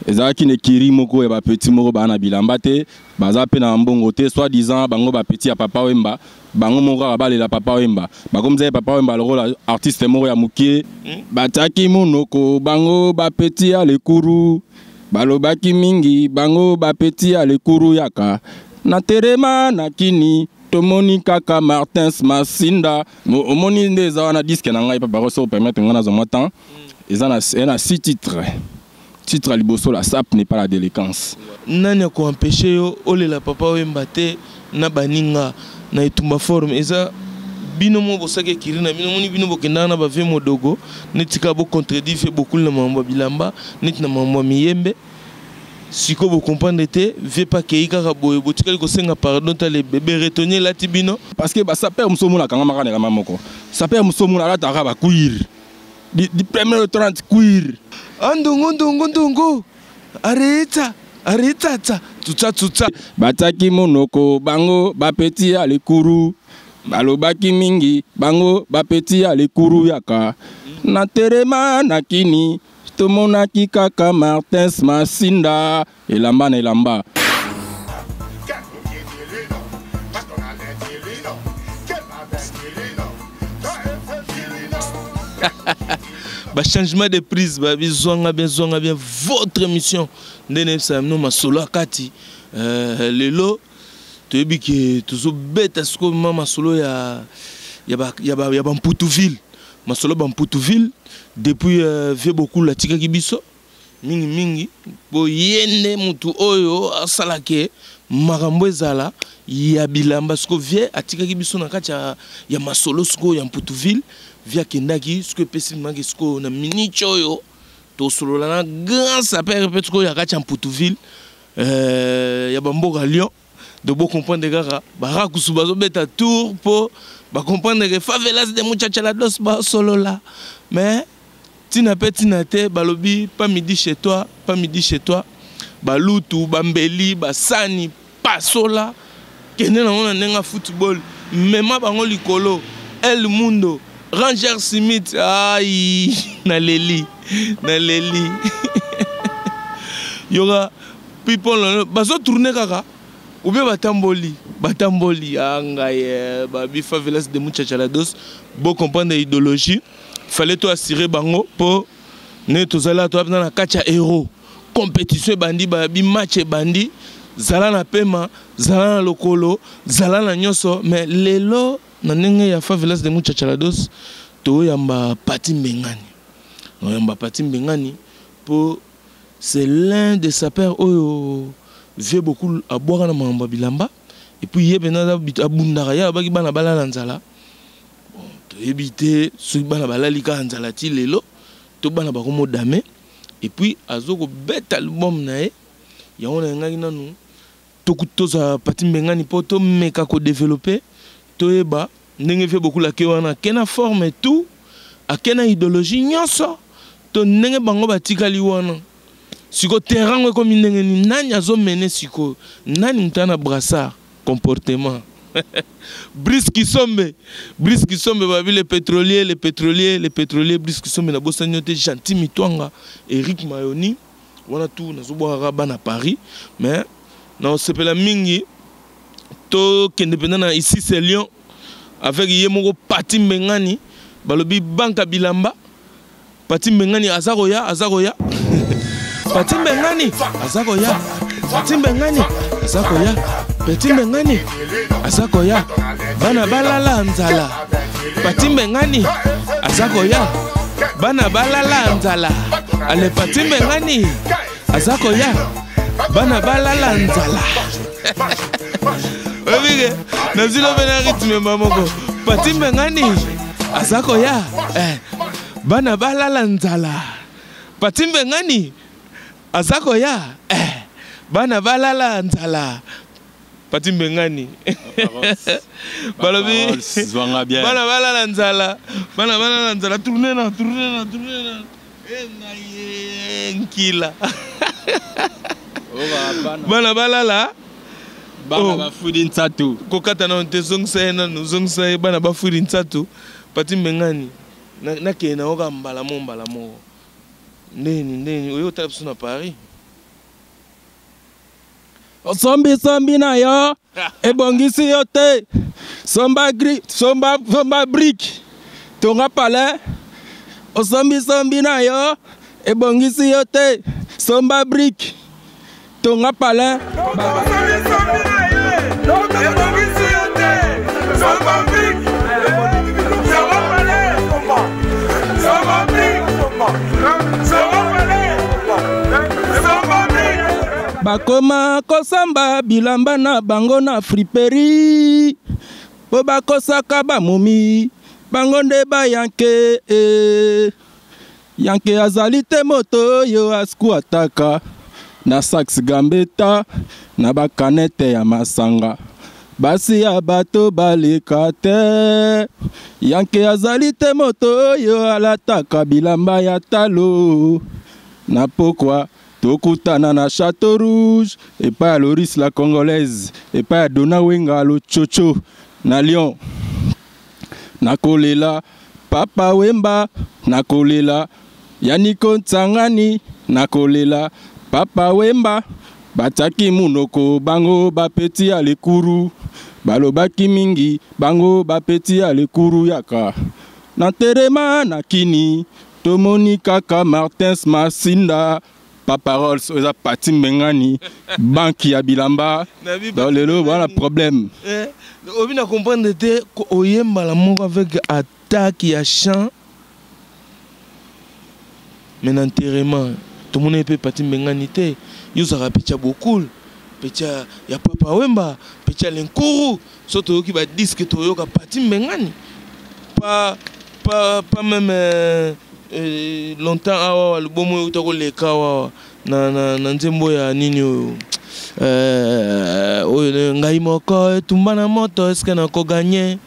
Ezalaki na ekiri moko ya bapeti moko baa na bilamba te, baza mpe na mbongo te, soit disant bango bapeti ya Papa Wemba. Bango moko kaka balela Papa Wemba, bakomisa ye Papa Wemba lokola artiste moko ya mokie. Batiaki monoko bango bapeti ya lekuru, balobaki mingi bango bapeti ya lekuru. Yaka na terema na kini, tomoni kaka Martins Masinda. Omoni nde eza wana disque na ngai, papa, so permettre ngai nazwa mwa temps. Eza na six titres. Titre ya liboso, la sape n'est pas la délinquance. Nani akoempêche yo olela Papa Wemba te na baninga na etumba? Forme eza bino mo bosaki ekiri na bino. Moni bino bokendaka na bavie modogo neti kaka bocontredire fe bokuli na makambo ya bilamba, neti na makambo ya miyembe. Sikoyo bocomprendre te, vie mpe akei kaka boye, botikali kosenga pardon. Tala ebebe retoni elati bino. Parce que basapeur mosusu omona akangamaka na elamba moko. Sapeur mosusu omona alataka bacuir du premier au 30 cuir. Andungu ndungu ndungu, aritsa aritsatsa, tsutsa tsutsa. Batiaki monoko bango bapeti ya lekuru, balobaki mingi bango bapeti ya lekuru. Yaka na terema na kini, tomonaki kaka Martins Masinda, elamba na elamba. Bachangement de prise, babizwanga bien, zwanga bien. Votre émission nde nayebisaka bino masolo ya kati. Lelo toyebi ke tozobeta sikoyo ma masolo ya bamputuville, masolo bamputuville depuis vieux Bokulu atikaki biso mingimingi, mpo ye nde motu oyo asalake makambo ezala ya bilamba. Sikoyo vieux atikaki biso na kati ya masolo sikoyo ya Mputuville. Vieux akendaki, sikoyo epesi maki. Sikoyo na minute oyo tosolola na grand sapeur mpe sikoyo ya kati ya Mputuville, ya bamboka Lyon. Donc bocomprendre kaka barakusu bazobeta tour mpo bacomprendre ke Favelas de Muchachalados basolola. Mais ntina mpe ntina te, balobi pas midi chez toi, pas midi chez toi. Balutu bambeli basani pasola kende nango na ndenge ya football, mema bango likolo. El Mundo Ranger Smith, ai, naleli, naleli. Yoka people bazotourne kaka ou bien batamboli, batamboli. Ah, ngai eh, babi Favelas de Muchachalados, bocomprendre idéologie. Fallait to assurer bango mpo ndenge tozali awa, toza na kati ya héros. Compétition ebandi, babi match ebandi. Zala na pema, zala na lokolo, zala na nyonso. Mais lelo na ndenge ya Favelas de Muchachalados, toyamba Pati Mbengani, toyamba Pati Mbengani mpo c'est l'un des sapeurs oyo vieux beaucoup abwaka na makambo ya bilamba. Et puis ye mpenza abundaka, ye abaki bana balala nzala. Bon, toyebi te soki bana balali kaka nzala ti lelo to bana bakomodame. Et puis azokobeta album na ye yango. Nayangaki nanu tozwa Pati Mbengani mpo tomeka kodévelopper, toyeba ndenge vieux Bokulu ake wana, ake na forme tout, ake na idéologie nyonso, to ndenge bango batikali wana. Sikoyo terrain yango ekomi ndenge nini? Nani azomene sikoyo? Nani moto aza na brassard? Comportement Brice Kisombe, Brice Kisombe, babi le pétrolier, le pétrolier, le pétrolier Brice Kisombe. Nabosani yo te, Gentil Mitwanga, Eric Mayoni wana tu nazobwakaka bana Paris. Mais naosepela mingi tokende mpenza na ici c'est Lyon avec ye moko Pati Mbengani. Balobi banka bilamba, Pati Mbengani aza koya, aza koya. Pati Mbengani aza koya, Pati Mbengani aza koya, Pati Mbengani aza koya. Bana balala nzala, Pati Mbengani aza koya. Bana balala nzala, ale Pati Mbengani aza koya. Bana balala nzala. Oyebike nazwi lobe na rythme mba moko. Pati Mbengani aza koya, eh. Bana balala nzala, Pati Mbengani aza koya, eh. Bana balala nzala, Pati Mbengani. Balobi bana balala nzala, bana balala nzala. Tourne na tourne na tourne na. Eh, ngai nkila. Bana balala. Bana oh. Bafudi nsatu. Kokata nano te, zongisa ye nanu, zongisa ye. Bana bafudi nsatu. Pati Mbengani, nakende nango kaka mbala moko, mbala moko. Ndeni ndeni oyo otala biso na Paris. Osombisombi na yo ebongisi yo te. Somba gri, somba, somba brique, tonga palais. Osombisombi na yo ebongisi yo te. Somba brique, tonga palais. Osombisombi na ye ebongisi yo te. Somba brique, somba palais, somba brique, somba palais, somba brique. Bakoma kosamba bilamba na bango na friperie mpo bakosaka bamomi bango nde bayanke eh. Yanke azali te moto oyo askuataka na sax gambeta na bakanete ya masanga. Basi ya bato baleka te. Yanke azali te moto oyo alataka bilamba ya talo. Na pokwa tokutana na Chateau Rouge epai ya Loris la Congolaise, epai ya Dona Wenga Lochocho na Lyon. Nakolela Papa Wemba, nakolela Yaniko Ntsangani, nakolela Papa Wemba. Batiaki munoko bango bapeti ya lekuru, balobaki mingi bango bapeti ya lekuru yaka. Na terema na kini tomoni kaka Martins Masinda. Papa Rolls oyo eza Pati Mbengani, banque ya bilamba. Donc lelo voilà problème. Eh, obi na comprendre te oyembala moko avec attaque ya chant, mais na enterrement tomoni mpe Pati Mbengani te. Yo ozalaka petia Bokul, petia ya Papa Wemba, petia Lenkuru. So toyoki ba disque, toyoka Pati Mbengani pas même longtemps awa album oyo euta koleka awa na nzembo ya nini oyo oyo ngai moko etumba na moto eske nakoganye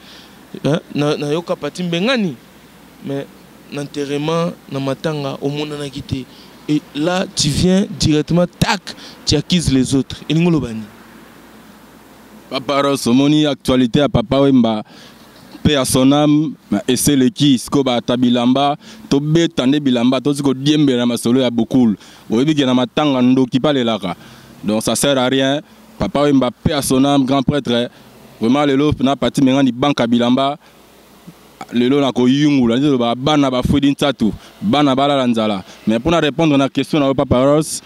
nayoka Pati Mbengani, mais na enterrement, na matanga, omonanaki te. Et là tu viens directement, tac, tu accuses les autres. Elingi oloba nini? Papa Ross, omoni actualité ya Papa Wemba mpe ya son âme eseleki sikoyo. Baata bilamba, tobeta nde bilamba, tozi kodiembela na masolo ya Bokul. Oyebi ke na matanga ndoki palelaka, donc ça sert à rien. Papa Wemba, paix à son âme, grand prêtre. Vraiment lelo na Pati Mengani, banka bilamba, lelo nakoyungula nde toloba bana bafwedi nsatu, bana balala nzala. Mais mpona répondre na question na yo, Papa Ross,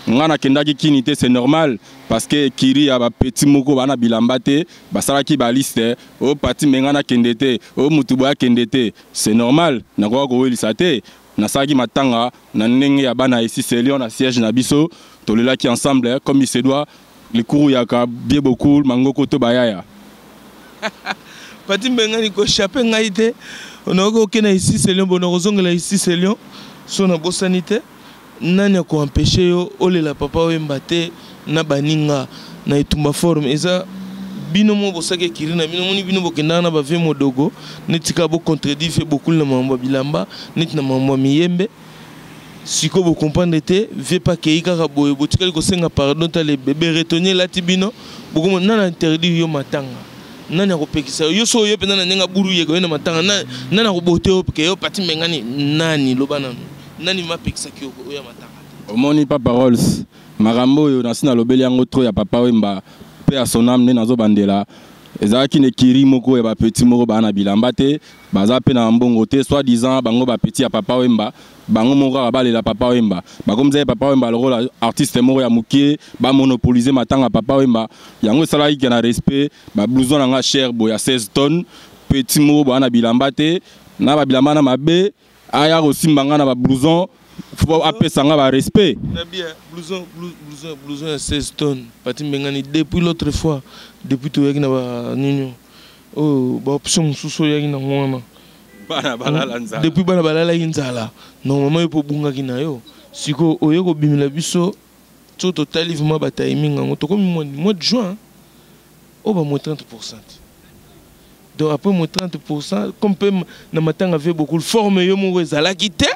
nga nakendaki kini te, c'est normal, parce que kiri ya bapeti moko bana bilamba te, basalaki baliste oyo Pati Menga nakende te, oyo mutu boye akende te, c'est normal. Nakoka kowelisa te. Nasalaki matanga na ndenge ya bana Esiselion na siège na biso, tolelaki ensemble comme il se doit. Likuru yaka bie beaucoup mangoko to bayaya. Pati Mbengani, kochape ngai te. Onakoki okende Esiselion, bona kozongela Esiselion so nabosani te. Nani akoempêche yo olela Papa Wemba te na baninga na etumba? Forme eza bino mo bosaki ekiri na bino. Moni bino bokendaka na bavie modogo neti kaka bocontredire fe Bokuli na makambo ya bilamba, neti na makambo ya miyembe. Sikoyo bocomprendre te, vie pa akei kaka boye, botikali kosenga pardon. Tala beretoni elati bino. Bokomo nani interdire yo matanga? Nani akopekisa yo? Yo so oyo mpenza na ndenge aburu yeka yo na matanga, nani akobote yo ke yo Pati Mbengani? Nani? Loba nanu, nani mapekisaki yo oyo ya matanga te? Omoni Papa Rolls, makambo oyo nasi nalobeli yango trop ya Papa Wemba, paix à son âme. Nde nazobandela, ezalaki na ekiri moko ya bapeti moko baa na bilamba te, baza mpe na mbongo te, soit disant bango bapeti ya Papa Wemba. Bango moko kaka balela Papa Wemba, bakomisa ye Papa Wemba lokola artiste moko ya mokie, bamonopolize matanga Papa Wemba. Yango esalaki ke na respect bablouson na nga cher boye ya 16 tonnes, petit moko baa na bilamba te, na babilamba na mabe, aya kosimba nga na bablouson, faut apesa nga barespect. Nabia blouson, blouson, blouson ya 16 tonnes. Pati Mbengani, depuis l'autre fois, depuis toyaki na banini oyo, baoption mosusu oyaki nango wana. Bana balala nzala. Depuis bana balalaki nzala, normalement yo mpo obungaki na yo. Sikoyo oye kobimela biso so totali vraiment batiming yango, tokomi mois de juin oyo, ba moins 30. Donc après moins 30, comme mpe na matanga vie beaucoup forme yo moko ezalaki te.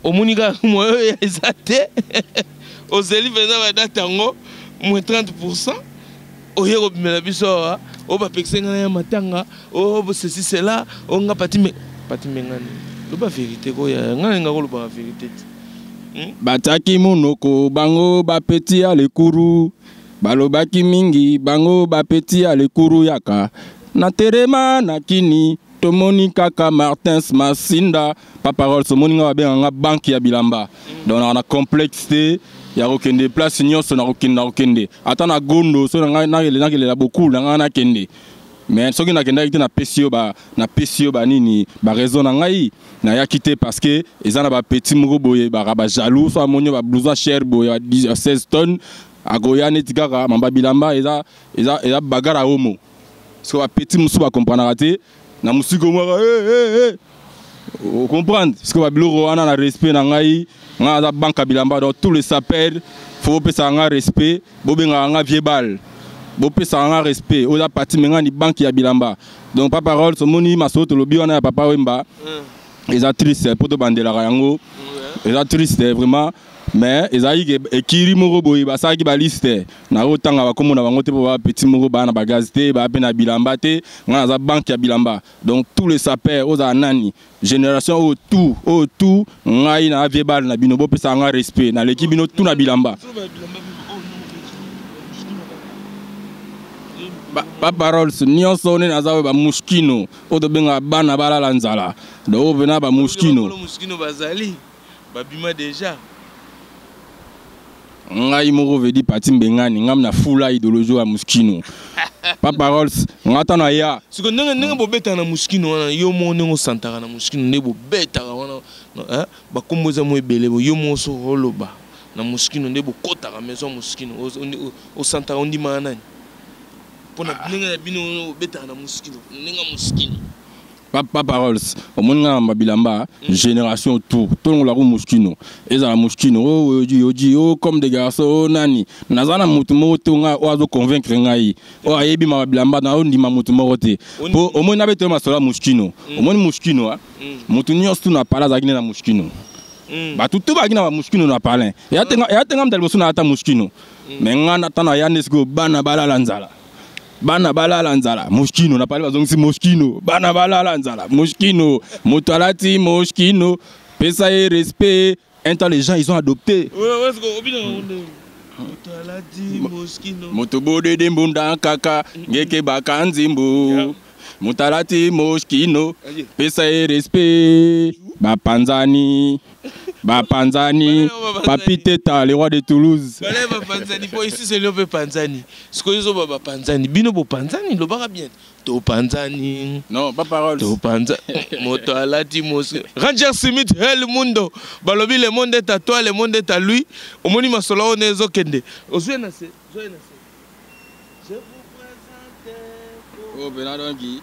Omoni kaka moyen oyo eza te. Ozeli mpenza badate yango moins 30%, oye kobimela biso awa, oyo bapekisa ngai ya matanga, oyo ceci cela, oyo nga pati me pati mengani. Loba vérité koya, ngai nga kolobaka vérité te. Batiaki monoko bango bapeti ya lekuru, balobaki mingi bango bapeti ya lekuru, yaka na terema na kini tomoni kaka Martins Masinda. Papa Rolls, omoni nga babengaka nga banque ya bilamba. Donc na complexe te ya kokende place nyonso, na kokende, na kokende ata na Gondo. So na ngai nakelela bokulu na ngai, nakende. Mais soki nakendaki te, napesi yo banini, baraison na ngai. Nayaki te parce que eza na bapeti moko boye baka bajaloux. So amoni yo bablouson cher boye ya 16 tonnes, akoya neti kaka mamba bilamba. Eza bagarre ya homo. Soki bapeti mosusu bakomprenaka te na mosiko moko, hey, hey, hey. Ocomprendre parce que babiloko wana, na respect na ngai, ngai aza banque ya bilamba. Donc tous les sapeurs, faut bopesaka nga respect, bobengaka nga vieux bal, bopesaka nga respect. Oyo eza pati me ngai ni banque ya bilamba. Donc Papa Rolls, omoni masolo tolobi wana ya Papa Wemba, eza triste mpo tobandelaka yango, eza triste vraiment. Mais ezalaki ke ekiri moko boye basalaki baliste, nakotanga bakombo na bango te mpo bapeti moko baa na bagaz te, baa mpe na bilamba te. Ngai naza banque ya bilamba. Donc tous les sapeurs, ozala nani, génération oyo tout, oyo tout, ngai na vieux bal na bino, bopesaka nga respect, naleki bino tout na bilamba. Papa Rolls, nyonso nde naza oyo bamuskino oyo tobengaka bana balala nzala. Donc oyo mpena bamuskino. Muskino bazali babima déjà. Ngai moko vedi pati mbengani, ngai na fula idéologie ya muskino. Papa Rolls, ngai ta na ya. Siko ndenge bobetaka na muskino wana, yo moko ndenge osantaka na muskino, nde bobetaka wana, bakombo eza mo ebele. Yo moko so oloba na muskino, nde bokotaka maison muskino, osantaka, ondimaka nani mpona ndenge na bino obetaka na muskino, ndenge ya muskino? Papa Rolls, omoni nga na bilamba, génération tout tolongolaka muskino, ezala muskino oyo oji o comme des garçons o nani. Naza na motu moko te nga oyo azoconvaincre ngai, oyo ayebi mama bilamba na oyo ndima motu moko te. Po omoni nabetelo masolo ya muskino, omoni muskino, motu nyonso tu na pala azalaki nde na muskino. Bato tu bazalaki na bamuskino na palin. Eya te nga mutu ya liboso na ata muskino. Mais nga na tana ya nde sikoyo bana balala nzala, bana balala nzala, moskino na pale bazongisi moskino, bana balala nzala, moskino, moto alati moskino, pesa ye respect. Un temps, les gens, ils ont adopté. Moto bodede mbunda kaka ngeke baka nzimbu, moto alati moskino, pesa ye respect. Bapanzani, bapanzani, Papi Teta, le roi de Toulouse. Bale bapanzani po ici c'est mpe panzani. Sikoyo ozoba bapanzani, bino bopanzani, lobaka bien, topanzani. Non, pas parole. Topanza moto alati moski. Ranger Smith, el mundo, balobi le monde est à toi, le monde est à lui. Omoni masolo oyo ezokende, ozwi na se, zwi na se. Je vous présente. Oh, Bernard Guy.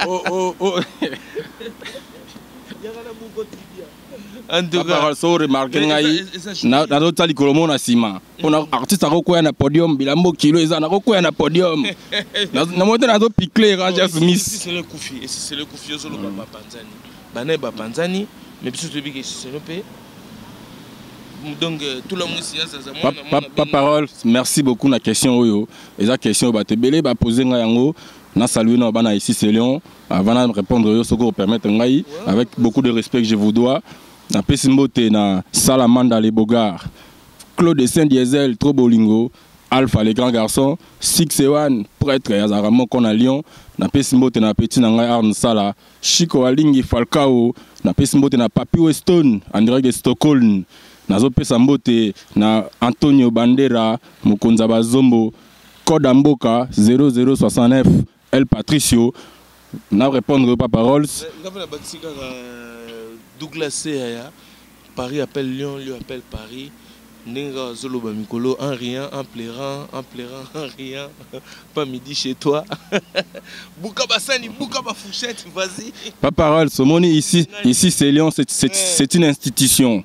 Oh. En tout cas, so remarque ngai nazotala likolo mo na nsima mpona artiste akokwea na podium, bilamba kilo eza, nakokwea na podium, namoni te, nazopicle Ranger Smith. Esisele kufi, esisele kufi, ozoloba bapanzani, bana bapanzani, mais biso toyebi ke esisele mpe. Donc tula mwisi azaza. Papa Parole, merci beaucoup na question oyo. Eza question oyo bato ebele bapose ngai yango. Na saluer na bana ici c'est Lyon. Avant de répondre yo, soko permettre ngai, avec beaucoup de respect que je vous dois, napesi mbote na Salamanda le Bogard, Claude Saint Diesel, trop bolingo, Alpha le grand garçon, Six One prêtre azalaka moko na Lyon. Napesi mbote na petit na ngai Arne Sala, Chico Alingi Falcao. Napesi mbote na Papi Weston en direct de Stockholm. Nazopesa mbote na Antonio Bandera, mokonzi ya bazombo, code ya mboka 0069, El Patricio. Na répondre Papa Rolls. Nga mpe na bakisi kaka Douglas Seyaya, Paris appelle Lyon, Lyon appelle Paris. Ndenge kaka azoloba mikolo, en riant, en pleurant, en pleurant, en riant, pas midi chez toi, buka basani, buka bafourchette, vas-y. Papa Rolls, omoni ici, ici c'est Lyon, c'est une institution.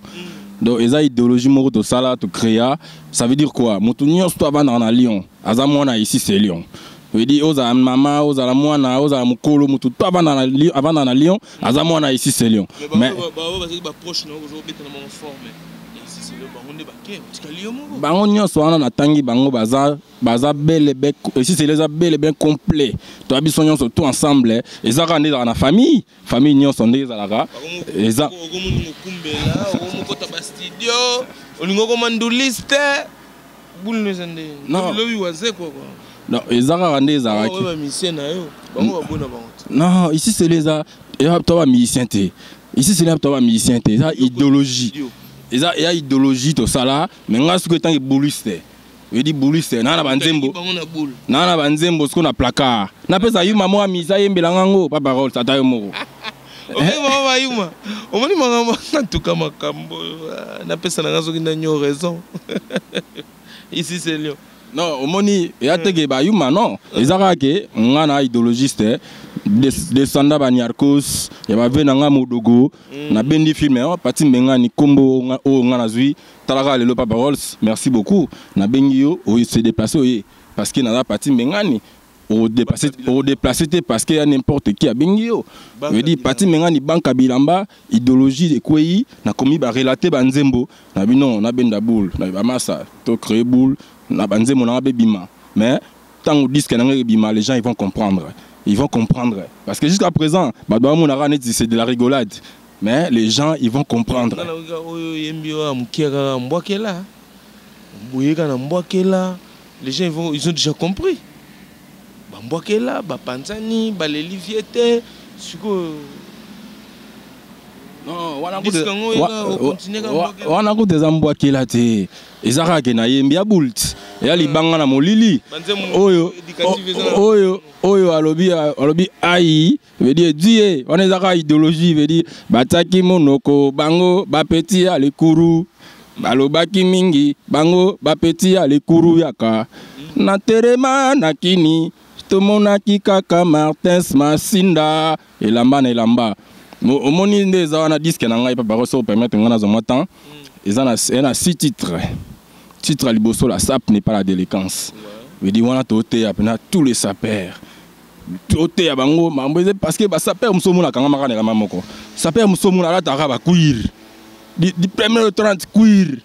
Donc eza idéologie moko tosala, tocréa. Ça veut dire quoi? Moto nyonso to avandaka na Lyon aza mwana ici c'est Lyon. Veut dire ozala mama, ozala mwana, ozala mokolo, motu to avanda na Lyon, aza mwana ici c'est Lyon. Mais bazali baproche na ozobeta na bango forme ici c'est Lyon, bango nde bake otikali yo moko. Bango nyonso wana natangi bango baza bel et bien ici c'est eza bel et bien complet. Toya biso nyonso tout ensemble, eza kaka nde ezalaka na famille, famille nyonso nde ezalaka eza. Okomoninga okumbela, okomokota bastudio, olingi okoma nduliste, boule eza nde Non. lobi wazekwa kwa. Non, eza kaka nde ezalaki. Oyo bamusicien na yo, bango babona bango te. Non, ici c'est eza eza to bamusicien te, ici c'est to bamusicien te, eza idéologie. Studio. Eza eya idéologie tosala, mais nga soki etangi bouliste, oyedi bouliste naa na banzembo. Bango na boule. Naa na banzembo sikoyo na placard, napesa yuma moko amisa ayembelanga ngo papa rol ata yo moko. Okoki mama bayuma, omoni makambo natuka makambo napesa na nga soki nani raison ici c'est Lyon. Non, omoni eya teke bayuma, non, eza kaka ke nga na idéologiste descendant baniarcos ya bave na nga modogo, nabendi film pati mbengani nkombo oyo nga nazwi. Tala kaka lelo papa Rolls, merci beaucoup, nabengi yo, oyo se déplace oye parce que naza pati mbengani, odéplace te parce que ya n'importe qui abengi yo. Banka veut dire bilamba. Pati mbengani, banka bilamba, idéologie ekwei, nakomi barelate banzembo na bino, nabenda boule na bamasa, to créer boule na banzembo nanga bebima. Mais ntango disque nanga ebima, les gens, ils vont comprendre, ils vont comprendre, parce que jusqu'à présent bato bamonaka neti c'est de la rigolade, mais les gens, ils vont comprendre. Nga nakoki oyo oyembi oyo ya moke kaka mbwakela boyeka na mbwakela, les gens, ils ont déjà compris, bambwakela, bapanzani, baleli vie te sikoyo. Non, wana Disque yango oyeka, ocontinue kaka mbwakela. Wana kuta eza mbwakela te, eza kaka ke nayembi ya bult eya libanga na molili. Banzembo Oyo éducative eza oyo alobi ai veut dire die wana eza kaka idéologie, veut dire batiaki monoko bango bapeti ya likuru, balobaki mingi bango bapeti ya likuru, yaka na terema na kini, tomonaki kaka Martins Masinda elamba na elamba. Omoni nde eza wana disque na ngai papa so permettre ngai nazwa mwa temps, eza na six titres. Titre ya liboso, "La sape n'est pas la délinquance", veut dire wana toteya mpena tous les sapeurs, toteya bango makambo eza parce que basapeur mosusu omona akangamaka na elamba moko, sapeur mosusu omona alataka bacuir du premier au 30 cuir.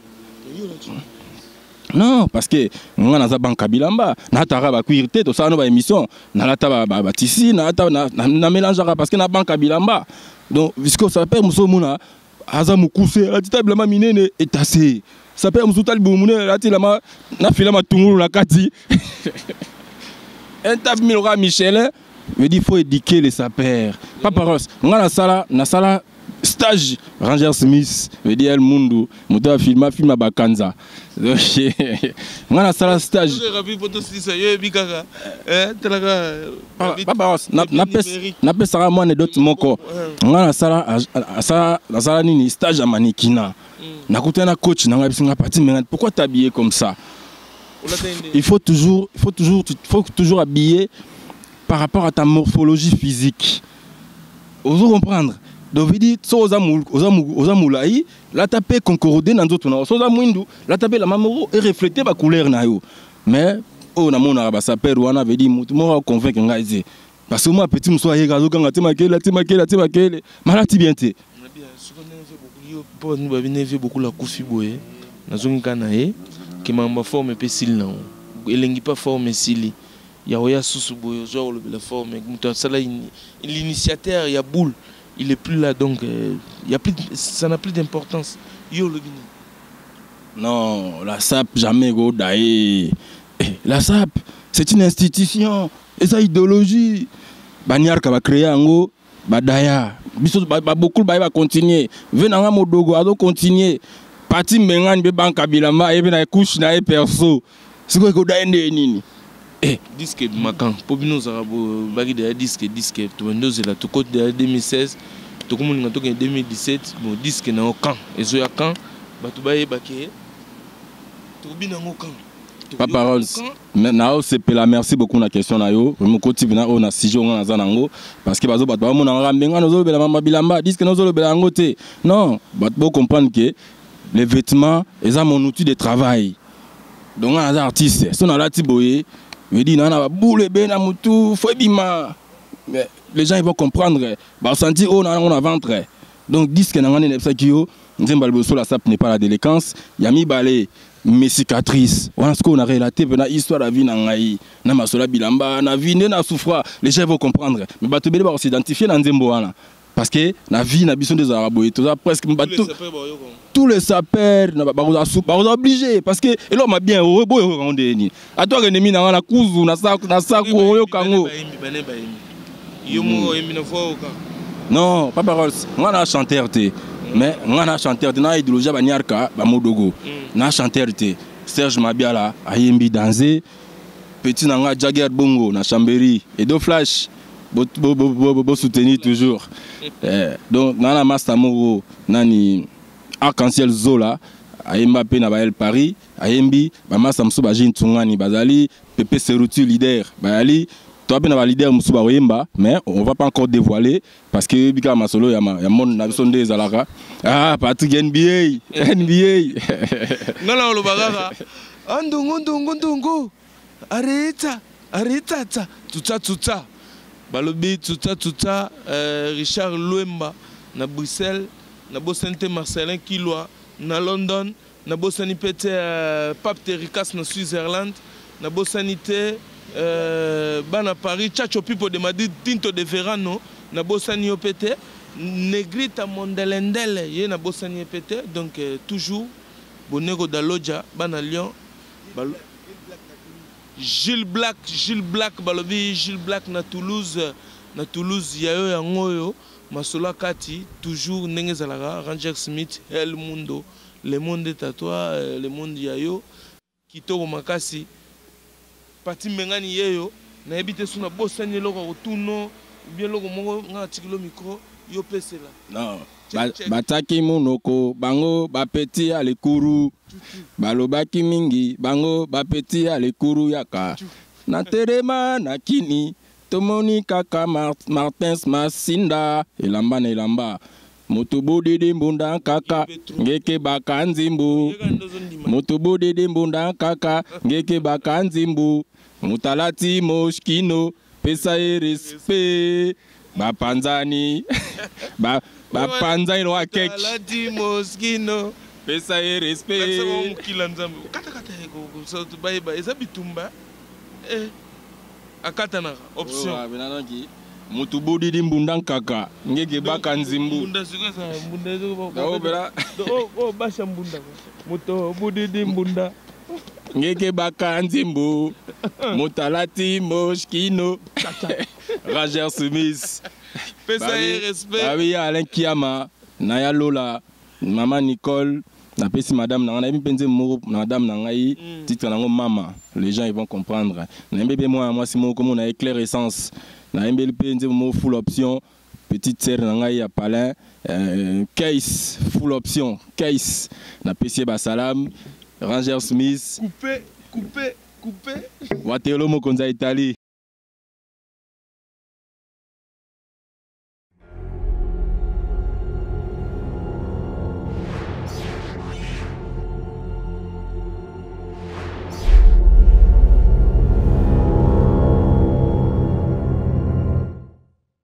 Non, parce que nga naza banka bilamba, nalataka bacuir te, tosala no baémission, nalata batisi, nalata na mélangeaka parce que na banka bilamba. Donc sikoyo sapeur mosusu omona aza mokuse, alati ta bilamba minene etase, sapeur mosusu tali boye monene, alati elamba na fila matungulu na kati, un tape mille kaka Michelin. Veut dire faut éduquer les sapeurs. Papa Ross, nga nasala stage Ranger Smith, veut dire El Mundu, moto afilma film ya bakanza. Donc nga nasala stage. Rapi po tosilisa, yo yebi kaka talaka. Papa Ross, napesaka mwa anecdote moko. Nga nasala nini, stage ya mannequinat, nakutana na coach na ngai, biso nga pati menga: "Pourquoi t'habiller comme ça? Il faut toujours habiller par rapport à ta morphologie physique." Ozo comprendre? Donc veut dire so oza molai, lata mpe concorde na nzoto na yo, so oza mwindu, lata mpe elamba moko erefléter bacouleur na yo. Mais oyo namonaka basapeur wana, veut dire motu moko aconvaincre ngai te, parce que mwa petit mosusu ayeka, azokanga te makele, ate makele, ate makele, malati bien te. Mpo babine vie bokula akufi boye, nazongi kaka na ye ke makambo ya forme mpe esili nango, elengi mpe forme esili ya oya susu boye, ozwa kolobela forme, moto asala l'initiateur ya boule, il est plus là, donc y a plus, ça n'a plus d'importance. Yo olobi nini? Non, la SAP jamais ekodaye. La SAP, c'est une institution, eza idéologie, baniarka bacréer yango, badaya biso babokulu baye bacontinue, ve nanga modogo azocontinue, pati mbengani mpe banka bilamba aye mpe na couche na ye perso, sikoyo ekodaye nde nini? Disque ebimaka mpo bino ozalaka baki deya disque tobandi ozela, tokoti deya 2016, tokomolinga tokende 2017. Bon, disque na yo quand ezoya, quand bato bayebake tokobina yango quand? Papa Rolls, naosepela, merci beaucoup na question na yo. Mokoti mpena oyo na sujet oyo nga naza nango, parce que bazo bato bamonaka mbenga nozolobela mama bilamba, disque nozolobela yango te. Non, bato bocomprendre que les vêtements eza mon outil de travail. Donc nga naza artiste, so nalati boye, Vedi na na baboule ebele na mutu fo ebima, mais les gens, ils vont comprendre, basentir oyo na yango na ventre. Donc disque na ngai nde nayebisaki yo, nzembo ya liboso, La Sape n'est pas la délinquance, ya mibale, mes cicatrices. Wana sikoyo na relate mpe na histoire ya vie na ngai, na masolo ya bilamba, na vie nde na souffra. Les gens vont comprendre, mais bato ebele bakosidentifie na nzembo wana, parce que na vie na biso nde ezalaka boye, toza presque bato, tous les sapeurs bakozala obligé, parce que eloko ma bien boyo oyoka yango nde nini, ata akende mi na nga na kuzu na saku, oyoka yango. Yo moko oyembi na voix oyoka. Non, Papa Rolls, nga na chanteur te, mais nga na chanteur te na idéologie ya baniarka bamodogo, na chanteur te. Serge Mabiala ayembi danze, petit na nga Jagger Bongo na Chambéry, Edo Flash, bosoutenir toujours. Donc nga na master moko nani, Arc-en-Ciel Zola, ayemba mpe na bael Paris, ayembi bamasa mosusu, bagine Tsungani bazali, Pepe Seruti leader bayali, toa mpe na baleader mosusu bakoyemba, mais on va pas encore dévoiler, parce que yebi kaka masolo ya monde na biso nde ezalaka. Ah, Patrick NBA NBA. Nga na oloba kaka andungu ndungu ndungu aritsa aritsatsa tsutsa tsutsa, balobi tsutsa tsutsa. Richard Lwemba na Bruxelles, nabosani te Marcelin Kilwa na London, nabosani mpe te Pape Terricas na Switzerland, nabosani te bana Paris, Chacho Pipo de Madrid, Tinto de Verano, nabosani yo mpe te, Negrita Mondelendele ye, nabosani ye mpe te. Donc toujours Boneko Daloja, bana Lyon. Gilles Black, Gilles Black, balobi Gilles Black na Toulouse, na Toulouse ya yo yango oyo masolo kati toujours ndenge ezalaka. Ranger Smith, El Mundo, le monde est à toi, le monde ya yo kitoko makasi. Pati Mbengani yeyo, nayebi te so nabosani eloko ya kotuno bien, eloko moko nga natikilo micro yo pesela. Non, batiaki monoko bango bapeti ya lekuru, balobaki mingi bango bapeti ya lekuru, yaka na telema na kini, tomoni kaka Martins Masinda, elamba na elamba, moto bodede mbunda kaka ngeke baka nzimbu, moto bodede mbunda kaka ngeke baka nzimbu, moto alati Moschino, pesa ye respect, bapanzani bapanzani loka keke. Alati Moschino. Pesa ye respect. Mokila Nzambe katakata bayeba eza bitumba akatanaka option. Motu bodidi mbunda nkaka ngeke baka nzimbu. Mbunda sikoyo eza mbunda oyo basha mbunda, moto budidi mbunda. Ngeke baka nzimbu, moto alati Moschino, Ranger Smith. Pesa ye respect. Babi ya Alain Kiama na ya Lola, mama Nicole, napesi madame na ngai, nayebi mpe nzembo moko na madame na ngai, titre nango Mama, les gens, ils vont comprendre. Nayembi mpe mwana mwasi moko komona ye Claire Essence, nayembeli mpe nzembo moko Full Option, petite sœur na ngai ya Palin, Case Full Option Case, napesi ye basalam. Ranger Smith. Coupé, coupé, coupé. Watelo mokonzi ya Italie.